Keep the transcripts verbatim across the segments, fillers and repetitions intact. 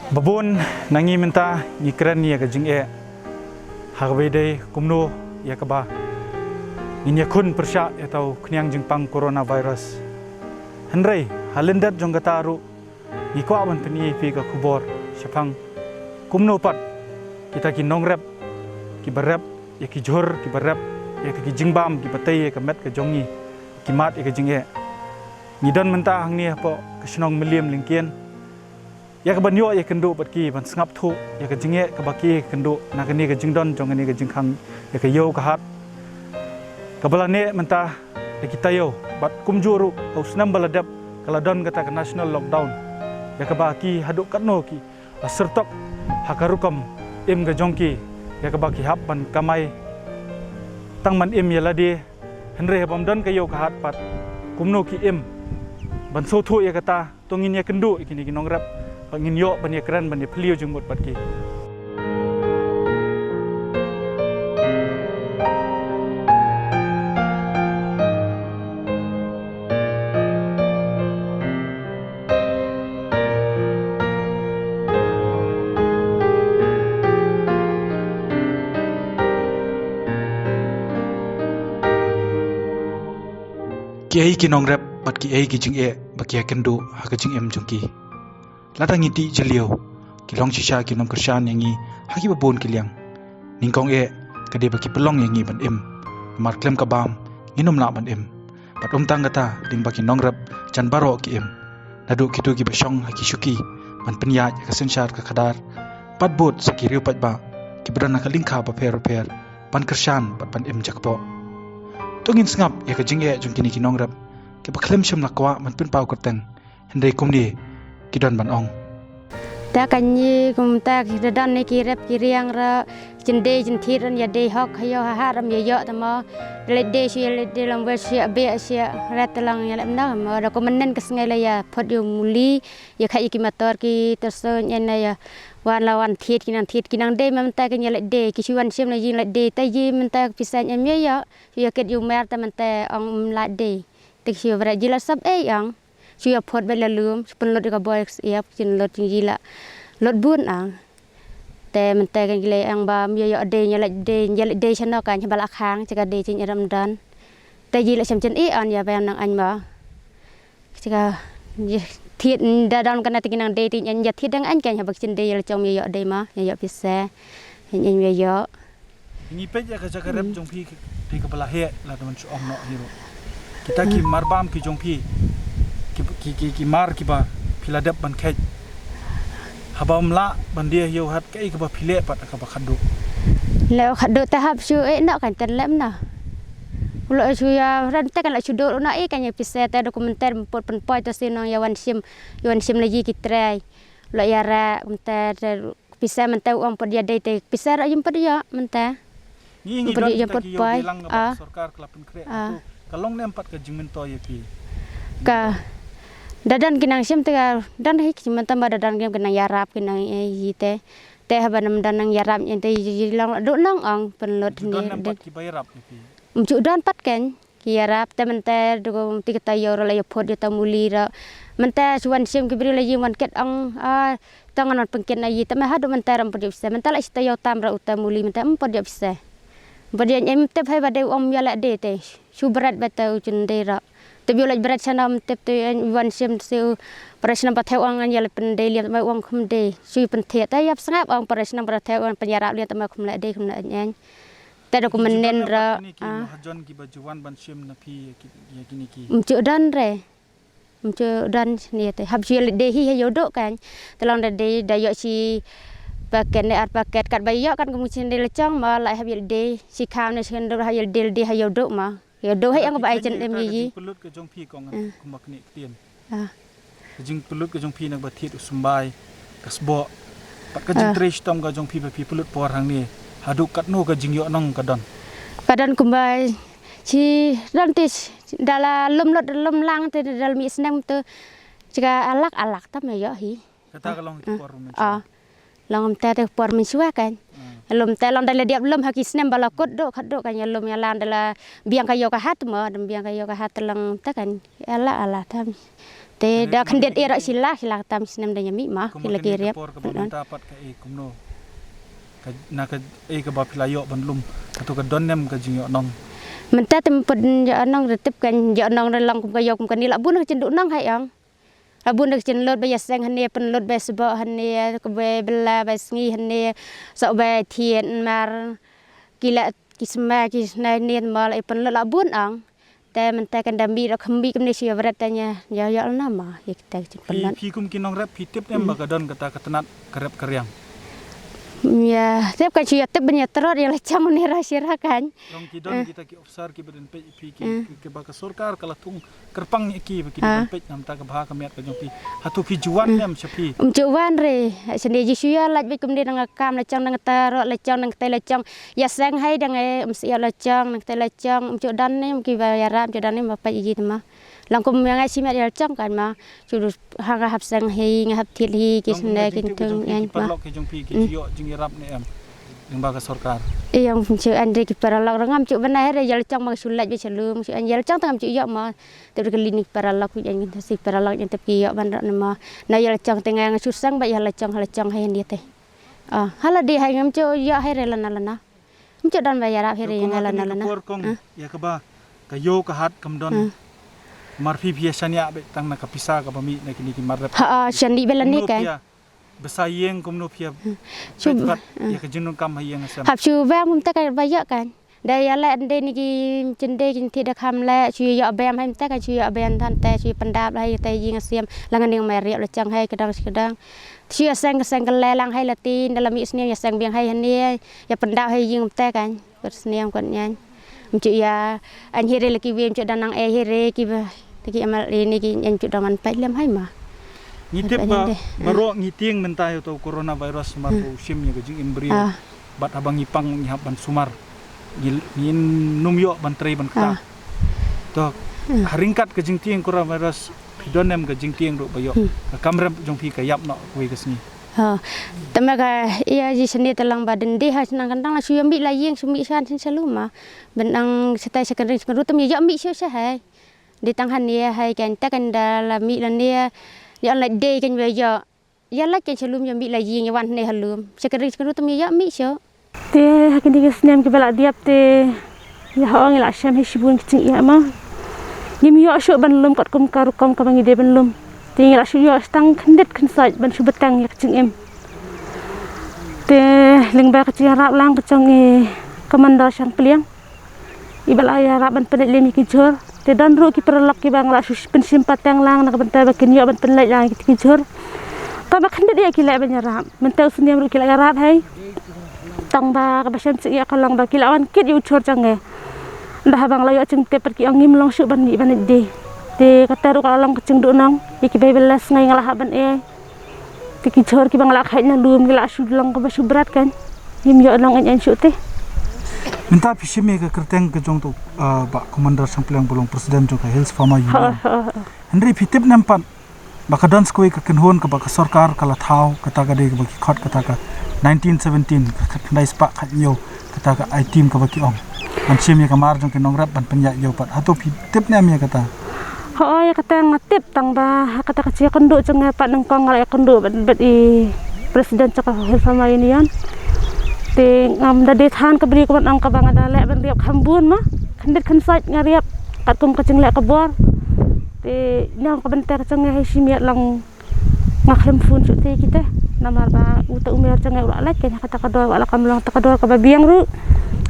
Babun na ngi mynta ngi kren ïa ka jingeh ha kaba ïadei kumno ïa kaba ngin ïakhun pyrshah ïa uta u khñiang jingpang coronavirus. Hynrei ha lyndet jong kata ruh ngi kwah ban pyni ïa phi ka khubor shaphang kumno pat kita ki nongrep kiba rep ïa ki jhur, kiba rep ïa ki jingbam, kiba tei ïa ka met ka jong ngi, ki mad ïa ka jingeh. Ngi don mynta hangne hapoh ka shnong Mylliem Lyngkien ïa kaban ïoh ïakynduh bad ki, ban sngap thuh ïa ka jingeh kaba ki ïakynduh na kane ka jingdon jong kane ka jingkhang ïa ka ïew ka hat kaba la neh mynta da ki taïew, bad kumjuh ruh ha u snem ba la dep ka la don kata ka national lockdown, ïa kaba ki haduh katno ki la syrtok ha ka rukom im ka jong ki, ïa kaba ki hap ban kamai tang ban im ïa lade. Hynrei ha bym don ka ïew ka hat pat, kumno ki im? Ban sngewthuh ïa kata to ngin ïakynduh ïa kine ki nongrep bad ngin ïoh ban ïakren, ban ïaphylliew jingmut bad ki. Kiei ki nongrep bad kiei ki jingeh ba ki ïakynduh ha ka jingim jong ki? Lada ngi tih jylliew, ki long shisha ki nongkyrshan ïa ngi ha kiba bun ki liang. Nyngkong eh ka dei ba ki pynlong ïa ngi ban im, namar khlem ka bam ngin ym lah ban im. Bad ym tang kata, lyngba ki nongrep jan baroh ki im, naduh kito kiba shong ha ki shuki ban pynïaid ïa ka synshar ka khadar, bad bud sa ki riew paidbah kiba don ha ka lyngkha bapher bapher ban kyrshan bad ban im jakpoh. To ngin sngap ïa ka jingeh jong kine ki nongrep kiba khlem shym la kwah ban pynpaw kyrteng, hynrei kumne ki don ban ong. Te kane kumta ki da don ne ki rep ki riang ra, jin dei jin thied ran ïa dei hok ha ïew ha hat ram ïa ïoh te mo. Leit dei shu ïa leit dei lam wei shu ïa beh shu ïa ret te lang ïa lem na mo. Da kumne ka sngi la ïa phot ïa u muli, ïa kha ïa ki motor ki terso ïa na ïa wan la wan thied ki nang thied ki nang dei mynta ki ïa leit dei ki shu wan shim la ïa leit dei te ïa mynta pisa ïa ïa shu ïa ket ïa u mer te mynta ong um leit dei. Te ki shu ïa bret ïa la sap ei ong. Shu ïa phot bad la lum, shu pynlut ïa ka boi ka siap, shu lut ïa la lut bun ang. Te mynta kan ki lei ang ba ym ïoh dei, ïa la dei, ïa la dei shano kan, ba la khang, sha ka dei sha ïa ram don. Te ïa la sham chen i an ïa ba nang an ba. Sha ka thied da don kan te ki nang dei te ïa thied dang an kan, ba chen dei ïa la chong ïa dei ma, ïa pisa. Ïa ïa ïa. Ngi peit ïa ka jaka rep jong phi, phi kaba la heh la da man shu ong noh hi ruh. Kita ki marbam ki jong phi, ki, ki, ki, ki mar kiba phi la dep ban kheit. Haba ym lah ban die ïa u hat kaei kaba phi leh pat kaba khadduh. Leh khadduh te hap shu eh noh kan ten lem na. U la shu ïa ran te kan la shu duh noh eh kan ïa pisa te dokumenter put pynpoi te si nong ïa wan shim, ïa wan shim la ïa ki trai. U la ïa ra kumta te Pisa mynta u ong pat ïa dei te pisa ra ym pat ïa mynta. Ngi ngi pat don ïa kita pat ki ïoh pai. Bilang nga ba sorkar ka la pynkhreh. Ah. Ka long nem pat ka jingmyntoi ïa phi. Ka da don ki nang shim te ka don hi ki mynta ba da don ki nang ïarap ki nang ïa te. Te haba nam don nang ïarap ïa te ïa long du nang ong pynlut ni. Don nem pat ki ba ïarap ïa phi. Mju don pat ken. Ki ïarap te mynta du ko ti kata ïoh ra la ïa phot ïa ta muli ra. Mynta shu wan shim ki briew la ïa wan ket ong, ah, tang ngan wan pynket na ïa te mynta haduh mynta ram pat ïoh pisa. Mynta la ïa ta ïoh tam ra uta muli mynta ym pat ïoh pisa. Pat ïa em tep hai ba dei ong ïa la dei te. Shu bret ba ta u chun dei ra. Te ïoh la bret shana ym tep te wan shim se u. Bret shana ba the ong ïa la pyn dei liam ba ong khum dei. Shu pyn the ta ïap sngap ong bret shana ba the ong pyn ïarap liam ta ma khum la dei khum la eng. Te da ku menen ra. Ki don ne pat kine ki mahajon kiba ju wan ban shim na phi ïa ki, ïa kine ki? Mju don re. Mju don ne te hap ju ïa leit dei hi ha ïoh duh kan. Te long da dei da ïoh shi paket ne ar paket kat ba ïoh kan ka mju ne la chong ma la hap ïa leit dei shi kham ne shi kan dur ha ïa leit dei ha ïoh duh ma. Ïa duh hei ang ba ai chen em yi. Ka jingpynlut ka jong phi kong kumba kane ktien. Ah. Ka jingpynlut ka jong phi nang ba thied u symbai ka sboh. Pat ka jingtrei shitom ka jong phi ba phi pynlut por hangne. Haduh katno ka jingïoh nong ka don. Ka don kumba shi don te da la lum lot lum lang te da la mi snem te. Chika alak alak tam ïoh hi. Kata ka long ki por mynshwa. Ah. Long te te por mynshwa kan. Lum te long da le diap lum ha ki snem ba la kut do khat do kan ïa lum ïa lan da la biang ka ïoh ka hat mo, da biang ka ïoh ka hat long te kan. Ala ala tam. Te da khyndiat ïa rok sila sila tam snem da ïa mih ma ki la ki riap. Ka por ka ba mynta pat ka e kumno? Ka na ka e ka ba phi la ïoh ban lum. Ka tu ka don nem ka jingïoh nong. Mynta tem pun ïoh nong da tip kan ïoh nong da long kum ka ïoh kum ka ni la bun ka chin du nong hai ong. La bun ka chin lut ba ïa seng hane pun lut ba sbo hane ka ba bela ba sngi hane sok ba thien mar ki la ki sma ki snai ne mal e pun lut la bun ong. Te mynta kan da mih rok khmih kumne shi bret ta nya ïa ïa na ma ïa kita ki jingpynlong. Phi kum ki nongrep phi tip em ba ka don kata ka tnat ka rep ka riang. Ïa tip kan shi ïa tip ban ïa trot ïa la chang ne ra shi ra kan. Long ki don kita ki officer ki ba den peit phi ki ki ba ka sorkar ka la thung kyrpang ïa ki ba ki den peit namta ka bha ka miat ka jong phi. Hato phi juan em sha phi. Um juan re sha ne ji shu ïa laj bit kumne dang kam la chang dang ta ro la chang dang ta la chang. Ïa seng hai dang e um sih ïa la chong nang te la chong um chu dan ne um ki ba ïa ram chu dan ne ma pa iji ma. Lang kum ïa ngai simet ïa la chong kan ma. Chu du ha nga hap seng hi nga hap thil hi ki sne ki tung ïa ma. Paralok ki jong phi ki jio jing ïa rap ne em. Ning ba ka sorkar. Ïa um chu an de ki paralok rang am chu bana he ïa la chong ma chu laj be chalum chu an ïa la chong tang am chu ïa ma. Te ka li ni paralok ïa ngi si paralok ïa te ki ïa ban ra ne ma. Na ïa la chong te ngai nga chu seng ba ïa la chong ha la chong hai ni te. Ah, hala di hai ngam chu ïa hai re la na la na. Mchu don ba ïarap hi ri nga la na la na. Por kong ïa kaba ka ïoh ka hat kam don. Mar phi phi shania be tang na ka pisa kaba mi na kini ki mar rep. Ha shani be la ni ka. Besa yeng kumno phi. Chu ïa ka jinung kam ha yeng asem. Hap chu ba mum ta ka ba ïa kan. Da ïa la de ni ki chinde kin thi da kham le chu ïa bem hai ta ka chu ïa bem than te chu pandap hai te ying asem la nga ning mai riap la chang hai ka dang shi ka dang. Chu ïa seng ka seng ka le lang hai la tin da la mi snem ïa seng biang hai hani ïa pandap hai ying te kan. Kot sniam kot nyan. Mchu ïa an hiri laki wim chu danang e hiri ki ba. Tiki amal ini ki an chu dangan pait lem hai ma. Ngi tip ba baro ngi tieng mynta ïa to coronavirus mar ko shim ïa ka jing im bri. Bat habang ngi pang ngi hap ban sumar. Ngi num ïoh ban trei ban kta. To haringkat ka jing tieng coronavirus phi don nem ka jing tieng ro ba ïoh. Ka kamrem jong phi ka yap no wei ka sngi. Ha. Tama ka ïa ji sene talang ba dende ha senang kandang la shu ïa mi la yeng shu mi shan sin salu ma. Ben ang setai secondary secondary tam ïa mi shu sha hai. Di tang han ïa hai kan ta kan da la mi la ne ïa la de kan ïa ïa la kan salum ïa mi la yeng ïa wan ne halum secondary secondary tam ïa mi shu. Te ha kini ki snem ki ba la diap te ïa ha ong ïa la shem hi shibun ki jingïa ma. Ngim ïoh shuh ban lum katkum ka rukom kaba ngi dei ban lum. Te ngi la shu ïoh tang khyndiat khynsoit ban shu bteng ïa ka jingim. Te lyngba ka jingïarap lang ka jong i Commander Shangpliang. I ba la ïarap ban pynleit lem ïa ki jhur. Te don ruh ki paralok kiba nga la shu pynshim pateng lang na ka bynta ba kin ïoh ban pynleit lang ïa ki jhur. Tang ba khyndiat ïa ki leh ban ïarap. Mynta u snem ruh ki la ïarap hei. Tang ba kaba shem jingïa ka long ba ki la wan kit ïa u jhur jong ngi. Ynda haba nga la ïoh jingtip pat ki ong ngim long shuh ban mih ban leit die. Te kata ruh ka la long ka jingduhnong ïa ki ba i ba la sngai nga la hap ban ei. Te ki jhur kiba nga la khait na lum ki la shu long kaba shu brat kan. Ngim ïoh long eiñ eiñ shuh te. Mynta phi shim ïa ka kyrteng ka jong to ba Commander Shangpliang ba long president jong ka Hills Farmer Union. Hynrei phi tip nem pat ba ka don skui ka kynhun kaba ka sorkar ka la thaw kata ka dei kaba ki khot kata ka nineteen seventeen ka khat khyndai spah khat hynñiew kata ka item kaba ki ong. Ban shim ïa ka mar jong ki nongrep ban pynïaid ïa u pat hato phi tip nem ïa kata. Hooid ïa kata nga tip tang ba ha kata ka jingïakynduh jong nga pat nyngkong nga la ïakynduh bad bad i president jong ka Hills Farmer Union. Te ngam da dei than ka bri ka ban ong kaba nga da leh ban riap kham bun ma khyndiat khynsoit nga riap katkum ka jingleh ka bor. Te ñiang ka bynta ka jong nga hei shim ïa long nga khlem phone shuh te kita namar ba uta umer jong nga u la lait ka nya kata ka dor wa la kam long ta ka dor kaba biang ruh.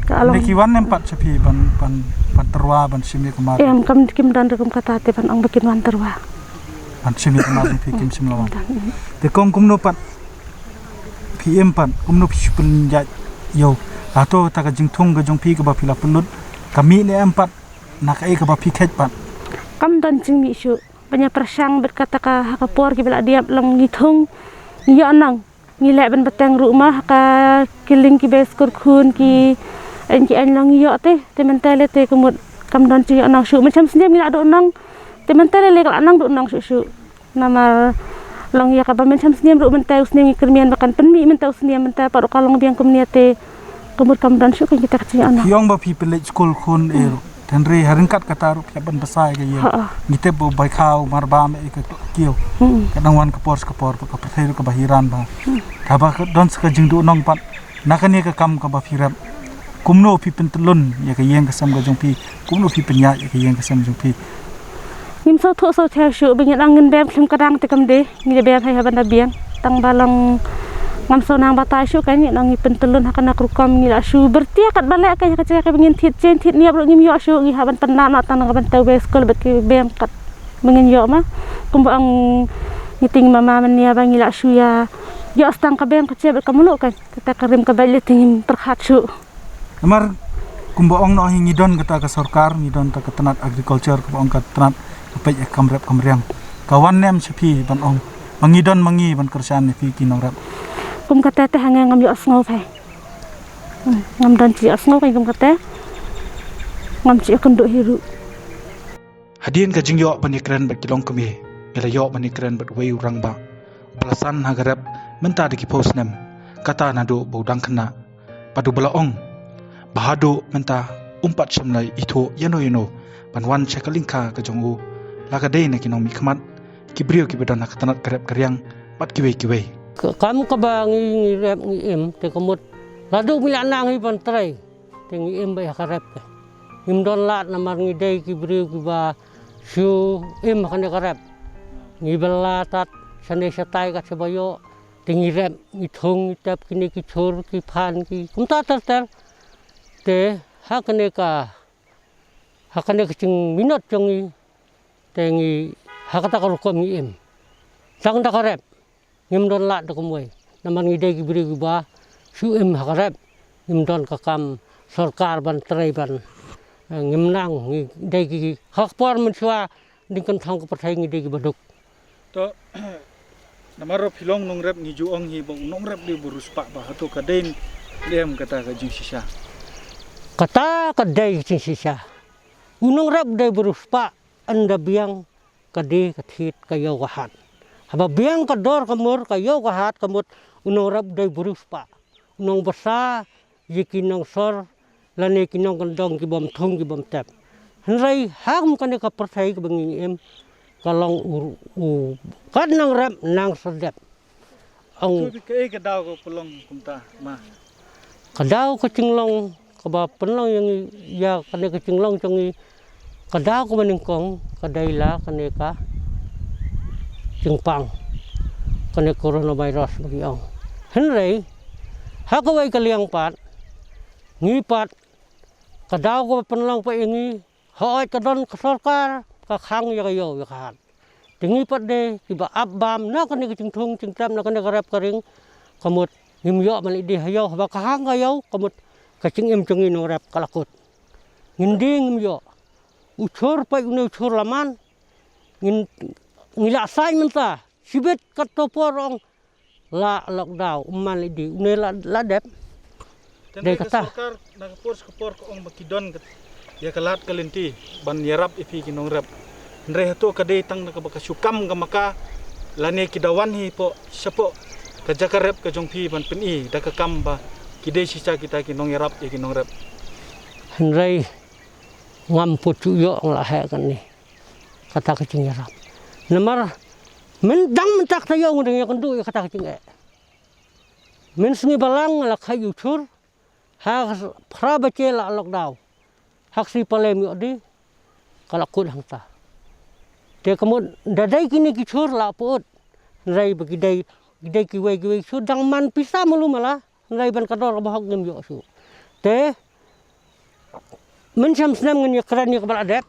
Ka long. Ki wan nem pat sha phi ban ban ban tyrwa ban shim ïa ka mar. Em kam kim don ruh kum kata te ban ong ba kin wan tyrwa. Ban shim ïa ka mar phi kim shim la wan. Te kong kumno pat phi em pat kumno phi shu pynjah ïa u. Hato ta ka jingthung ka jong phi kaba phi la pynlut ka mih ne em pat na ka ei kaba phi khet pat. Kam don jingmih shuh. Ban ïa pyrshang bad kata ka ha ka por kiba la diap long ngi thung ngi ïoh nang ngi leh ban bteng ruh ma ha ka kiling kiba skur khun ki eiñ ki eiñ long ngi ïoh te te mynta le te ka mut kam don jingïoh nang shuh mynshem snem ngi la duh nang te mynta le le ka la nang duh nang shuh shuh namar long ïa kaba mynshem snem ruh mynta u snem ngi kyrmen ba kan pynmih mynta u snem mynta pat ruh ka long biang kumne te ka mut kam don shuh kan kita ka jingïoh nang. Ïong ba phi pynleit skul khun e ruh. Hynrei ha ryngkat kata ruh ki hap ban bsa ïa ka ïing. Ha, ha. Ngi tip ba u bai khaw mar ba me ïa ka kiew. Hmm. Ka dang wan ka por ka por ka pyrthei ruh ka ba hiran ba. Hmm. Haba ka don sa ka jingduh nong pat. Na kane ka kam ka ba phi rep. Kumno phi pyntlun ïa ka ïing ka sem ka jong phi. Kumno phi pynïaid ïa ka ïing ka sem jong phi. Ngim sngewthuh sngewthuh shuh ba ngi dang ngin bem khlem ka dang te kam dei. Ngi da bem hai haban da biang. Tang ba long ngam sngewthuh nang batai shuh ka ngi nang ngi pyntlun ha kane ka rukom ngi la shu bertia kat ba leh ka ïa ka jaka ba ngin thied chen thied niap ruh ngim ïoh shuh ngi haban pynlap na tang na ka ban tau be skul bad ki bem kat ba ngin ïoh ma. Kumba ong ngi ting mama mania ba ngi la shu ïa ïoh stang ka bem ka che bad ka mluh ka. Kata ka rim ka bait leh te ngim pyrkhat shuh. Namar kumba ong noh hi ngi don kata ka sorkar, ngi don kata ka tnat agriculture, kumba ong ka tnat ka peit ïa ka kam rep kam riang. Ka wan nem sha phi ban ong ma ngi don ma ngi ban kyrshan ïa phi ki nongrep. Kum kata te hangne ngam ïohsngew phi. Hmm, ngam don shi ïohsngew phi kum kata. Ngam shi ïakynduh hi ruh. Hadien ka jingïoh ban ïakren bad ki longkmie, ngi la ïoh ban ïakren bad uwei u rangbah uba la san ha ka rep mynta da ki phew snem. Kata naduh ba u dang khynnah bad uba la ong ba haduh mynta um pat shym la ithuh ïano ïano ban wan sha ka lyngkha ka jong u, la ka dei na ki nongmihkhmat, ki briew kiba don ha ka tnat ka rep ka riang bad kiwei kiwei. Ka kam kaba ngi, ngi rep ngi im te ka mut la duh ngi la nang hi ban trei. Te ngi im beit ha ka rep te. Ngim don lad namar ngi dei ki briew kiba shu im ha kane ka rep. Ngi bylla tad shane shatai kat shaba ïoh. Te ngi rep, ngi thung, ngi tep kine ki chur, ki phan, ki kumta ter ter. Te ha kane ka, ha kane ka jingminot jong ngi. Te ngi ha kata ka rukom ngi im. Tang da ka rep. Ngim don lad da kumwei. Namar ngi dei ki briew kiba shu im ha ka rep. Ngim don ka kam sorkar ban trei ban, eh, ngim nang ngi dei ki ha ka por mynshuwa ding kynthong ka pyrthei ngi dei kiba duk. To, namar ruh phi long nongrep ngi ju ong hi ba u nongrep dei ba riewspah ba hato ka dei ne em kata ka jingshisha. Kata ka dei ka jingshisha. U nongrep dei ba riewspah ynda biang ka die ka thied ka ïew ka hat. Haba biang ka dor ka mur ka ïew ka hat ka mut u nongrep dei ba riewspah. U nongbsa ïa ki nongsor lane ki nongkyndong ki bym thung ki bym tep. Hynrei ha kum kane ka pyrthei kaba ngi im ka long u, u kat nongrep nang sdep. Ong. Kaei ka daw ka pynlong kumta ma? Ka daw ka jinglong kaba pynlong ïa ngi ïa kane ka jinglong jong ngi ka daw kaba nyngkong ka dei la kane ka jingpang kane coronavirus ba ngi ong. Hynrei ha kawei ka liang pat ngi pat ka daw kaba pynlong pat ïa ngi hooid ka don ka sorkar ka khang ïa ka ïew ïa ka hat. Te ngi pat de kiba ap bam na kane ka jingthung jingtep na kane ka rep ka riang ka mut ngim ïoh ban leit die ha ïew haba ka hang ka ïew ka mut ka jingim jong ngi nongrep ka la kut. Ngin die ngim ïoh. U chur pat une u chur la man. Ngin ngi la sign mynta. Shibit katto por ong la lockdown, um man leit die, une la, la dep. Dei kata. Sorkar na ka por sha ka por ka ong ba ki don ïa ka lad ka lynti ban ïarap ïa phi ki nongrep. Hynrei hato ka dei tang na kaba ka shu kam ka ma ka lane ki da wan hi hapoh shapoh ka jaka rep ka jong phi ban pyni da ka kam ba ki dei shisha kita ki nongïarap ïa ki nongrep. Hynrei ngam pat shu ïoh nga la heh kane. Kata ka jingïarap. Namar myn dang mynta ka taïew nga dang ïakynduh ïa kata ka jingeh. Mynsngi balang nga la kha ïa u chur ha ka phra baje la lockdown. Ha ka sngi Palem ïoh die ka la kut hangta. Te ka mut da dei kine ki chur la put. Hynrei ba ki dei, ki dei kiwei kiwei ki chur dang man pisa malu mala. Hynrei ban ka dor kaba hok ngim ïoh shuh. Te mynshem snem ngin ïakren ïa kaba la dep.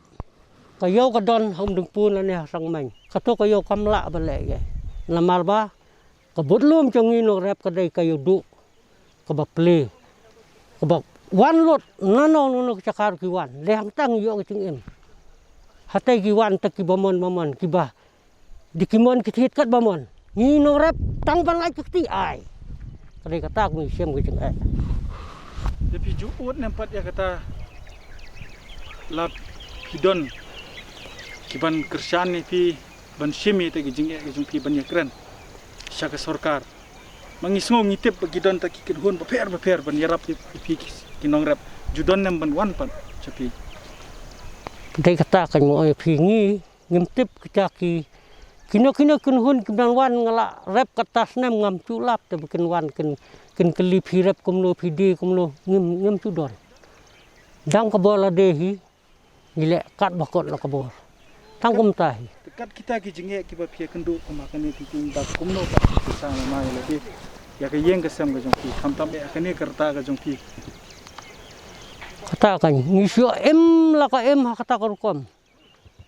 Ka ïew ka don ha Umdingpur lane ha Sangmaiñ. Kato ka ïew kam lah ba leh ïa. Namar ba ka budlum jong ngi nongrep ka dei ka ïew duh kaba plie. Kaba wan lut nano nano ka jaka ruh ki wan. Lei hangta ngi ïoh ka jingim. Hatei ki wan ta kiba mon ba mon kiba Dei ki mon ki thied kat ba mon. Ngi nongrep tang ban lait ka kti ai. Ka dei kata ka ngi shem ka jingeh. Te phi ju ud ne em pat ïa kata la phi don ki ban kyrshan ne phi ban shim ïa ki jingeh ka jong phi ban ïakren sha ka sorkar. Ma ngi sngew ngi tip ba ki don ta ki kynhun bapher bapher ban ïarap ïa phi ki, ki nongrep. Ju don ne em ban wan pat sha phi. Dei kata ka mo phi ngi ngim tip kita ki kino kino kin hun ki ban wan nga la rep kata snem ngam chu lap te kin wan kin kin kylli phi rep kumno phi di kumno ngim ngim chu don. Dang ka bor la de hi ngi le kat ba kot la ka bor. Tang kumta hi. Te kat kita ki jingeh kiba phi ïa kynduh kum ha kane ki jingdap kumno kat ki sa ma ïa la de ïa ka ïeng ka sem ka jong phi khamtam ïa kane ka rta ka jong phi. Kata ka ngi shu im la ka im ha kata ka rukom.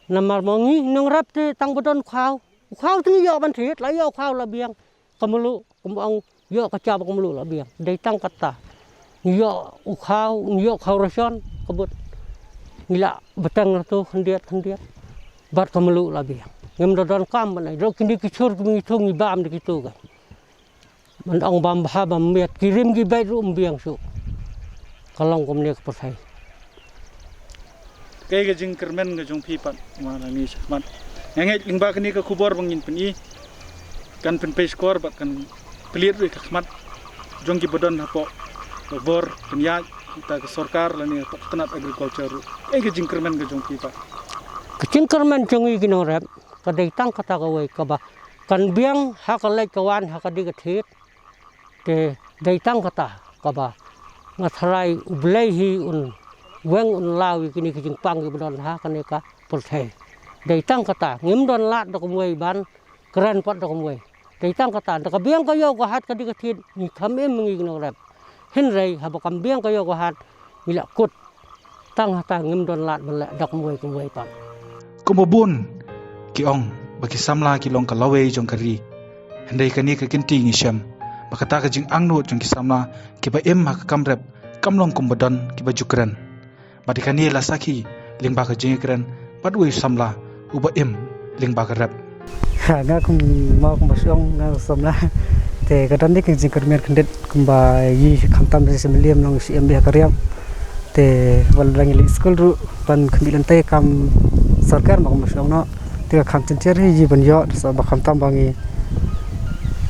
Namar mo ngi nongrep te tang ba don khaw. U khaw te ngi ïoh ban thied la ïoh khaw la biang. Ka mluh kum ong ïoh ka cha ba ka mluh la biang. Dei tang kata. Ngi ïoh u khaw ngi ïoh khaw ration ka but. Ngi la beteng ratu khyndiat khyndiat. Bat ka mluh la biang. Ngim da don kam ban ai. Dok kindi ki chur ki ngi thung ngi bam de ki tu ka. Man ong bam bha bam miat ki rim ki bait ruh mbiang suk. Ka long kumne ka pyrthei. Kei ka jingkyrmen ka jong phi pat ma la ngi shakhmat. Nga ngeit lyngba kane ka khubor ba ngin pyni kan pynpei skor bad kan pynliet ruh ka khmat jong ki ba don hapoh ka bor pynïaid ta ka sorkar lane hapoh ka tnat agriculture ruh. Kei ka jingkyrmen ka jong phi pat. Ka jingkyrmen jong i ki nongrep ka dei tang kata kawei kaba kan biang ha ka leit ka wan ha ka dei ka thied. Te dei tang kata kaba nga tharai u Blei hi un weng un law ïa kine ki jingpang ki ba don ha kane ka pyrthei. Dei tang kata ngim don lad da kumwei ban kren pat da kumwei. Dei tang kata da ka biang ka ïew ka hat ka dei ka thied ngi kham im ngi ki nongrep. Hynrei haba kam biang ka ïew ka hat ngi la kut. Tang hata ngim don lad ban leh da kumwei kumwei pat. Kumba bun ki ong ba ki samla ki long ka lawei jong ka ri. Hynrei kane ka kynti ngi shem ba kata ka jingangnud jong ki samla kiba im ha ka kam rep kam long kumba don kiba ju kren. Bad ïa kane la sakhi lyngba ka jingïakren bad uwei u samla uba im lyngba ka rep. Ha, nga kum ma kumba shong nga u samla. Te ka don ïa ka jingkyrmen khyndiat kumba ïa khamtam ba shisha mynliam long shu em beit ha ka riam. Te wat la ngi leit skul ruh ban khmih lynti kam sorkar ma kumba shong noh. Te ka kham jynjar hi ïa ban ïoh sa ba khamtam ba ngi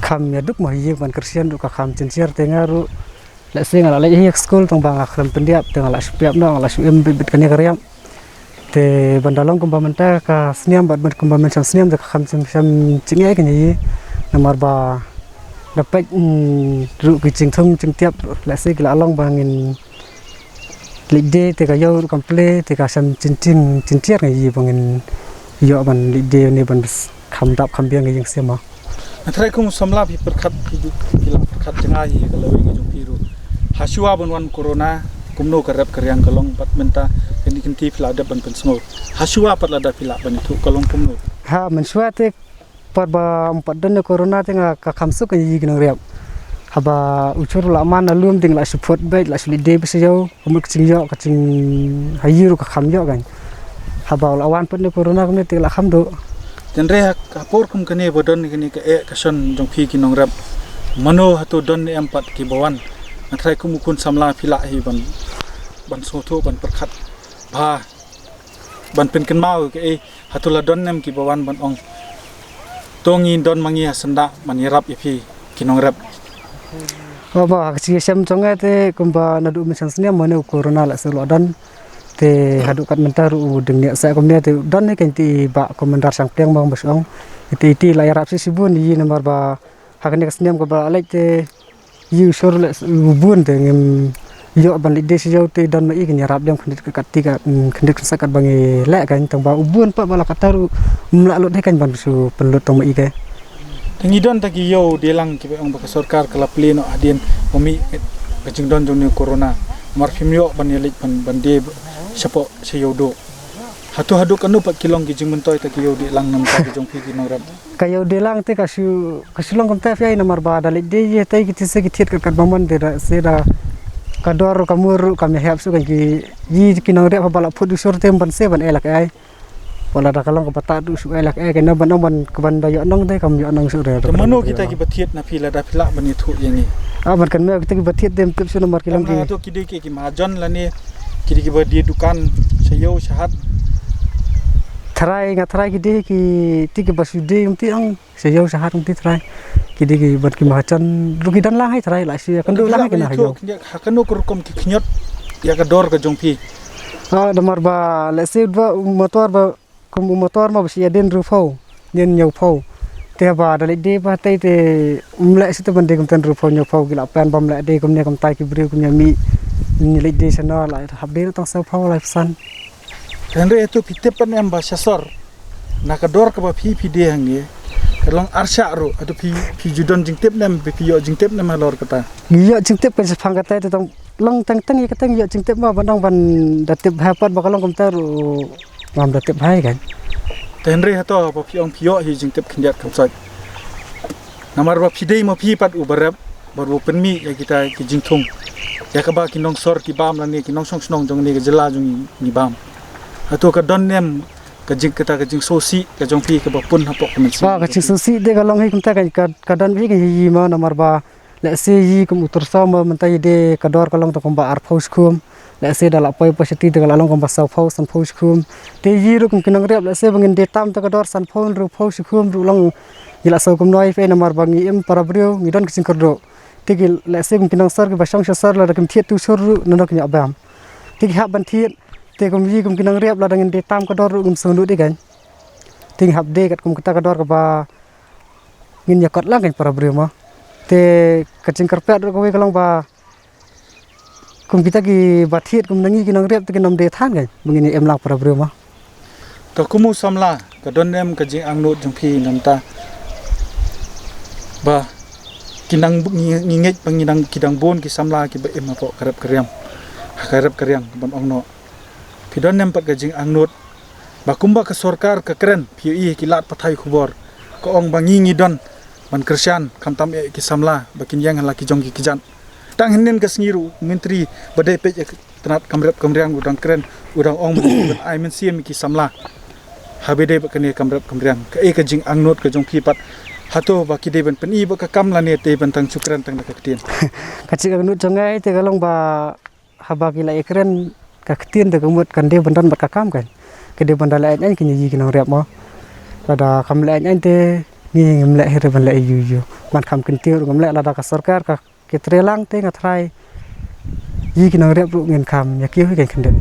kham ïa duk ma ïa ban kyrshan ruh ka kham jynjar te nga ruh. Lehse nga la leit hi ha skul tang ba nga khlem pyndiap te nga la shu piap noh nga la shu em beit beit kane ka riam. Te ban da long kumba mynta ka sniam bad ban kumba mynshem sniam te ka kham sniam sniam jingeh kane hi. Namar ba da peit ruh ki jingthung jingtiap lehse ki la long ba ngin leit die te ka ïew ruh kam plie te ka sniam jingting jingtiar ngi hi ba ngin ïoh ban leit die ne ban kham dap kham biang ka ïing sniam ma. Nga tharai kum u samla phi pyrkhat phi ju phi la pyrkhat jngai hi ka lawei ka jong phi ruh. Hashwa ban wan corona kumno ka rep ka riang ka long bad mynta kane kynti phi la dep ban pynsngew. Hashwa pat lada phi lah ban ithuh ka long kumno. Ha mynshwa te pat ba ym pat don ïa corona te nga ka kham suk ïa ki nongrep. Haba u chur la man na lum ding la shu phot beit la shu leit die beit sha ïew. Ka mut ka jingïoh ka jing ha ïew ruh ka kham ïoh kan. Haba u la wan pat ne corona kumne te la kham duh. Tynrai ha ka por kum kane ba don kane ka eh ka shon jong phi ki nongrep. Mano hato don ne em pat ki ba wan. Nga tharai kum u khun samla phi lah hi ban ban sngewthuh ban pyrkhat. Ba ban pynkynmaw ka eh. Hato la don ne em ki ba wan ban ong. To ngi don ma ngi ha syndah ban ïarap ïa phi ki nongrep. Ba ba ka jingïashem jong nga te kumba naduh mynshem sniam mane u corona la shu la don. Te haduh kat mynta ruh u dang ïa sa kumne te don ne kan ti ba commander Shangpliang ba ba shong. Iti iti la ïarap shi shibun ïa namar ba ha kane ka sniam kaba la leit te ïa u shor leh u bun te ngim ïoh ban leit die sha ïew te don ma i kin ïarap dem khyndiat ka kat ti ka khyndiat ka sa kat ba ngi leh kan tang ba u bun pat ba la katta ruh ym lah lut hi kan ban shu pynlut tang ma i ka. Te ngi don ta ki ïew die lang kiba ong ba ka sorkar ka la plie noh hadien ba mih ka jingdon jong ne u corona. Namar phim ïoh ban ïa leit ban ban die shapoh sha ïew duh. Hato haduh kano pat ki long ki jingmyntoi ta ki ïew die lang namar ki jong phi ki nongrep. Ka ïew die lang te ka shu ka shu long kumta phi ai namar ba da leit die ïa tai ki tisa ki thied kat kat ba mon te da se da ka dor ka mur ka me hep shu kan ki ïa ki nongrep ba la phut u shor te ban se ban ai la ka ai. Wala da ka long ka ba ta du shu ai la ka ai ka na ban ong ban ka ban da ïoh nong te kam ïoh nong shu re. Te mano kita ki ba thied na phi lada phi lah ban ïathuh ïa ngi. Ah ban kan me kita ki ba thied te ym tip shu namar ki long ki. Hato ki dei ki ki mahajon lane ki dei ki ba die dukan sha ïew sha hat. Tharai nga tharai ki dei ki ti ki ba shu die ym ti ong. Sha ïew sha hat ym ti tharai. Ki dei ki ban ki mahajon ruh ki don lang hai tharai la shu ïa kan du lang hai ki na ha ïew. Ha kano ka rukom ki khñiot ïa ka dor ka jong phi. Ah, namar ba lehse ba u motor ba kum u motor ma ba shi ïadien hynriewphew, ïadien hynñiewphew. Te ba da leit die ba tei te ym leh shi te ban die kumta hynriewphew hynñiewphew ki la pan bam leh die kumne kumta ki briew kum ïa mih. Ngi leit die shano la hap die tang sawphew laiphew san. Hynrei hato phi tip pat ne em ba sha sor na ka dor kaba phi phi die hangne ka long arshah ruh, hato phi phi ju don jingtip ne em, phi ïoh jingtip ne em halor kata? Ngi ïoh jingtip ka shaphang kata te tang long teng teng ïa kata ngi ïoh jingtip ma ban dang ban da tip bha pat ba ka long kumta ruh ngam da tip bha ïa ka. Te hynrei hato ba phi ong phi ïoh hi jingtip khyndiat khynsoit. Namar ba phi dei ma phi pat u ba rep bad u pynmih ïa kita ki jingthung ïa kaba ki nongsor ki bam lane ki nongshong shnong jong ne ka jylla jong ngi bam. Hato ka don ne em ka jing kata ka jingsngewsih ka jong phi kaba pun hapoh ka mynsiem? Ba ka jingsngewsih de ka long hi kumta ka ka don hi ka hi ma namar ba lehse ïa kum u tyrso ma mynta ïa de ka dor ka long tang kumba arphew shkhum. Lehse da la poi poi shati da ka la long kumba sawphew sanphew shkhum. Te ïa ruh kum ki nongrep lehse ba ngin die tam ta ka dor sanphew hynriewphew shkhum ruh long ïa la saw kumno ïa phi namar ba ngi im para briew ngi don ki jingkyrduh. Te ki lehse kum ki nongsor kiba shong sha sor lada kim thied tu shur ruh nano kin ïa bam. Te ki hap ban thied te kum ïa kum ki nongrep lada ngin die tam ka dor ruh ngim sngewnuh de kan. Te ngi hap die katkum kata ka dor kaba ngin ïa kot lang kan para briew ma. Te ka jingkyrpad ruh kawei ka long ba kum kita kiba thied kum na ngi ki nongrep te kin ym die than kan ba ngin ïa im lang para briew ma. To kum u samla ka don ne em ka jingangnud jong phi na mynta ba ki nang ngi ngi ngeit ba ngi nang ki dang bun ki samla kiba im hapoh ka rep ka riang ha ka rep ka riang ban ong noh. Phi don ne em pat ka jingangnud ba kumba ka sorkar ka kren phi ïohi ki lad pathai khubor ka ong ba ngi ngi don ban kyrshan khamtam ïa ki samla ba kin ïeng ha la ki jong ki kjat. Tang hynnin ka sngi ruh u myntri ba dei peit ïa ka tnat kam rep kam riang u dang kren u dang ong ba ngi ban ai mynsiem ïa ki samla. Haba dei ba kane kam rep kam riang kaei ka jingangnud ka jong phi pat? Hato ba ki dei ban pyni ba ka kam lane te ban tang shu kren tang da ka ktien? Ka jingangnud jong nga te ka long ba haba ki la ïakren ka ktien te ka mut kan dei ban don bad ka kam kan. Ka dei ban da leh aiñ aiñ ki ngi ki nongrep mo. Lada kam leh aiñ aiñ te ngi ngim leh hi re ban leh ïu ïu. Ban kham kyntiew ruh ngim leh lada ka sorkar ka ki trei lang te nga tharai ïa ki nongrep ruh ngin kham ïa kiew hi kan khyndiat.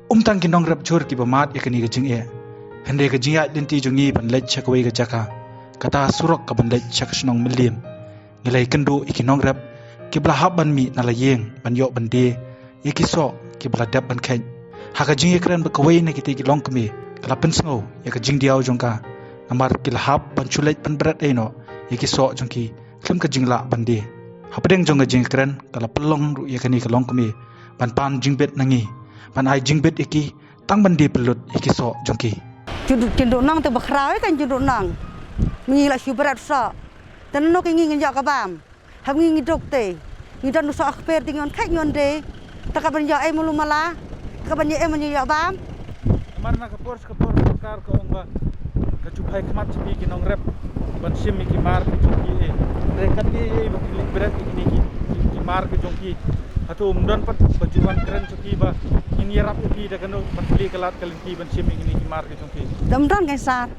Um tang ki nongrep jhur kiba mad ïa kane ka jingeh. Hynrei ka jingïaid lynti jong ngi ban leit sha kawei ka jaka kata surok ka ban leit sha ka shnong Mylliem. Ngi la ïakynduh ïa ki nongrep kiba la hap ban mih na la ïing ban ïoh ban die ïa ki soh kiba la dep ban kheit. Ha ka jingïakren bad kawei na kitei ki longkmie ka la pynsngew ïa ka jingdiaw jong ka namar ki la hap ban shu leit ban bret ei noh ïa ki soh jong ki khlem ka jinglah ban die. Hapdeng jong ka jingïakren ka la pynlong ruh ïa kane ka longkmie ban pan jingbit na ngi ban ai jingbit ïa ki tang ban die pynlut ïa ki soh jong ki. Jingduh nang te ba khraw ïa ka jingduh nang. Ngi la shu bret soh. Te nano ki ngi ngin ïoh ka bam. Hap ngi ngi duk te ngi don u soh kper te ngi wan kheit ngi wan die. Te ka ban ïoh ei malu mala ka ban ïoh ei man ïoh bam. Namar na ka por ka por sorkar ka ong ba ka ju phai khmat sha phi ki nongrep ban shim ïa ki mar ki jong phi eh. Hynrei katne eh ba ki leit bret ïa kine ki ki mar ki jong phi. Hato um don pat ba ju wan kren sha phi ba ngin ïarap ïa phi da kano ban plie ka lad ka lynti ban shim ïa kine ki mar ki jong phi? Te um don kein sar.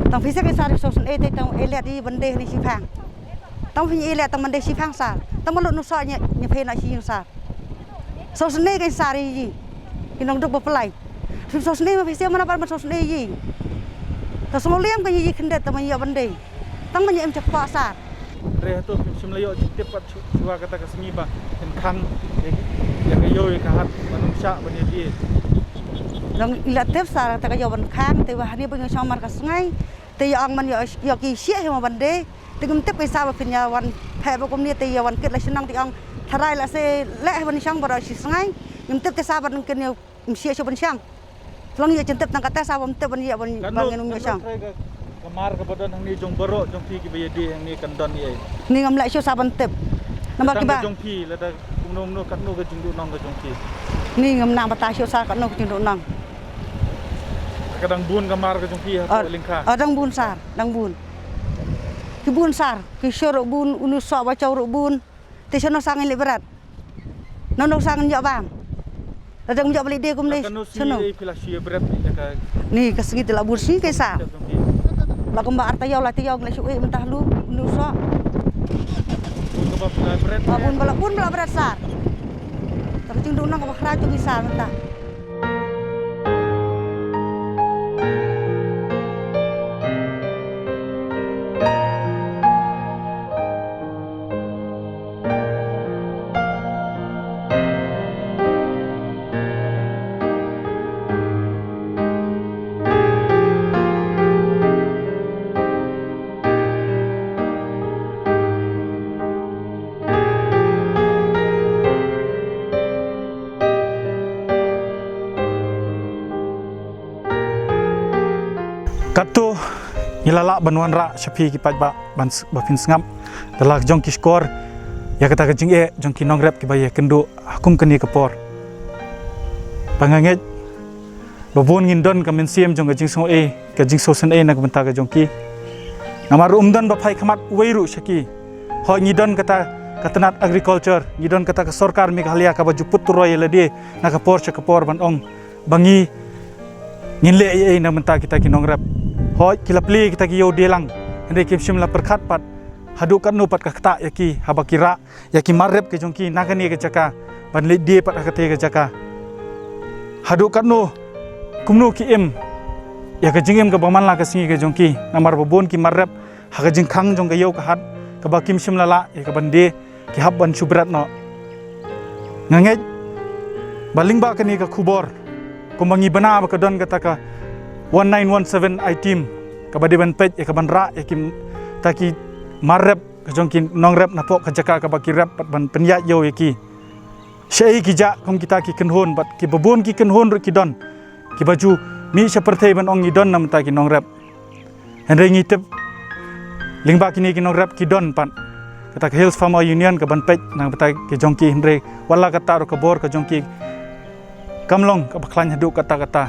Tang phi sep ïa sar ïa sosne te tang ïa leit ïa ban die hani shiphang. Tang phi ïa leit tang ban die shiphang sar. Tang ban lut nu soh ñia ñia phi na shi ïing sar. Sosne kein sar ïa ïing. Ki nong duk ba pylai. Phim sosne ma phi sep mana ban sosne ïa ïing. Tang sngewlem kein ïa ïing khyndiat tang ban ïa ban die. Tang ban ïa em chak pa sar. Hynrei hato phim shym la ïoh jingtip pat shuwa kata ka sngi ba kin khang ïa ka ïew ïa ka hat ban ym shah ban ïa die. Long ila tip sar kata ka ïew ban khang te ba hani ba ngi shong mar ka sngi. Te ïa ong man ïa ïa ki shia hi ma ban die. Te ngim tip kein sar ba phin ïa wan phai ba kumne te ïa wan kit la shnong te ong tharai la se leh hi ban shong ba da shi sngi. Ngim tip te sar ba nang kin ïa Ym shia shuh ban shang. Tlang ïa jingtip tang kata sa bym tip ban ïa ban ban ngin ym ïa shang. Ka mar kaba don hangne jong baroh jong phi kiba ïa die hangne kan don ïa. Ni ngam leh shuh sa ban tip. Namar kiba jong phi lada kumno kumno katno ka jingduh nong ka jong phi. Ni ngam nang bata shuh sa katno ka jingduh nong. Ka dang bun ka mar ka jong phi ha Lyngkha. Ah, dang bun sar, dang bun. Ki bun sar, ki shuh ruh bun, unu soh ba chaw ruh bun. Te shano sa ngin leit bret. Nano sa ngin ïoh bam. Lada ngim ïoh ba leit die kumne shano. Ni ka sngi te la bun sngi kein sar. La kumba ar taïew lai taïew ngi la shu ïeh mynta ha lu, lu soh. Bun ba la bret sar. Ka jingduhnong kaba khraw jong ki sa mynta. Katto ngi la lah ban wanrah sha phi ki paidbah ban s-, ba phin sngap da la jong ki shkor ïa kata ka jingeh jong ki nongrep kiba ïakynduh ha kum kane ka por. Ba nga ngeit ba bun ngin don ka mynsiem jong ka jingsngew ei, ka jingsngewsynei na ka bynta ka jong ki. Namar um don ba phai khmat uwei ruh sha ki. Hooid, ngi don kata ka tnat agriculture, ngi don kata ka sorkar Meghalaya kaba ju put turoi ïa lade na ka por sha ka por ban ong ba ngi ngin leh ei ei na ka bynta kita ki nongrep. Hooid, ki la plie kita ki ïew die lang, hynrei kim shym la pyrkhat pat haduh katno pat ka ktah ïa ki haba ki rah ïa ki mar rep ka jong ki na kane ka jaka ban leit die pat ha katei ka jaka. Haduh katno, kumno ki im ïa ka jingim kaba man la ka sngi ka jong ki, namar ba bun ki mar rep ha ka jingkhang jong ka ïew ka hat kaba kim shym la lah ïa ka ban die, ki hap ban shu bret noh. Nga ngeit ba lyngba kane ka khubor, kumba ngi bna ba ka don kata ka one nine one seven I team kaba dei ban peit ïa ka ban rah ïa kita ki mar rep ka jong ki nongrep napoh ka jaka kaba ki rep pat ban pynïaid ïew ïa ki. Shaei ki jah kum kita ki kynhun, bad kiba bun ki kynhun ruh ki don kiba ju mih sha pyrthei ban ong ngi don na ka bynta ki nongrep. Hynrei ngi tip lyngba kine ki nongrep ki don pat kata ka Hills Farmer Union ka ban peit na ka bynta ki jong ki, hynrei wat la katta ruh ka bor ka jong ki kam long kaba khlaiñ haduh katta katta.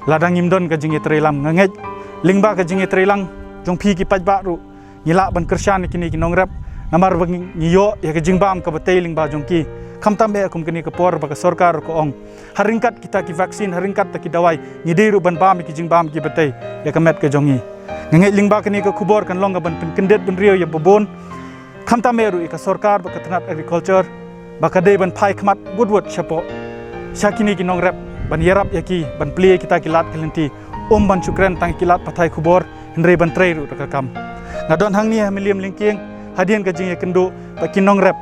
Lada ngim don ka jingïatreilang, nga ngeit lyngba ka jingïatreilang jong phi ki paidbah ruh ngi lah ban kyrshan ïa kine ki nongrep, namar ba ngi, ngi ïoh ïa ka jingbam kaba tei lyngba jong ki. Khamtam eh kum kane ka por ba ka sorkar ka ong ha ryngkat kita ki vaccine, ha ryngkat kita ki dawai, ngi dei ruh ban bam ïa ki jingbam kiba tei ïa ka met ka jong ngi. Nga ngeit lyngba kane ka khubor kan long ka ban pynkyndit bynriew ïa ba bun, khamtam eh ruh ïa ka sorkar bad ka tnat agriculture ba ka dei ban phai khmat wut wut shapoh sha kine ki nongrep ban ïarap ïa ki ban plie kita ki lad ki lynti, um ban shu kren tang ki lad pathai khubor, hynrei ban trei ruh da ka kam. Nga don hangne ha Mylliem Lyngkien hadien ka jingïakynduh bad ki nongrep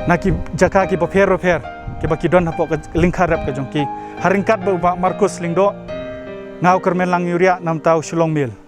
na ki jaka kiba pher ba pher kiba ki don hapoh ka lyngkha rep ka jong ki. Ha ryngkat bad u Bah Marcus Lyngdoh, nga u Kyrmen Langniuriah na ka bynta u Shillong Mail.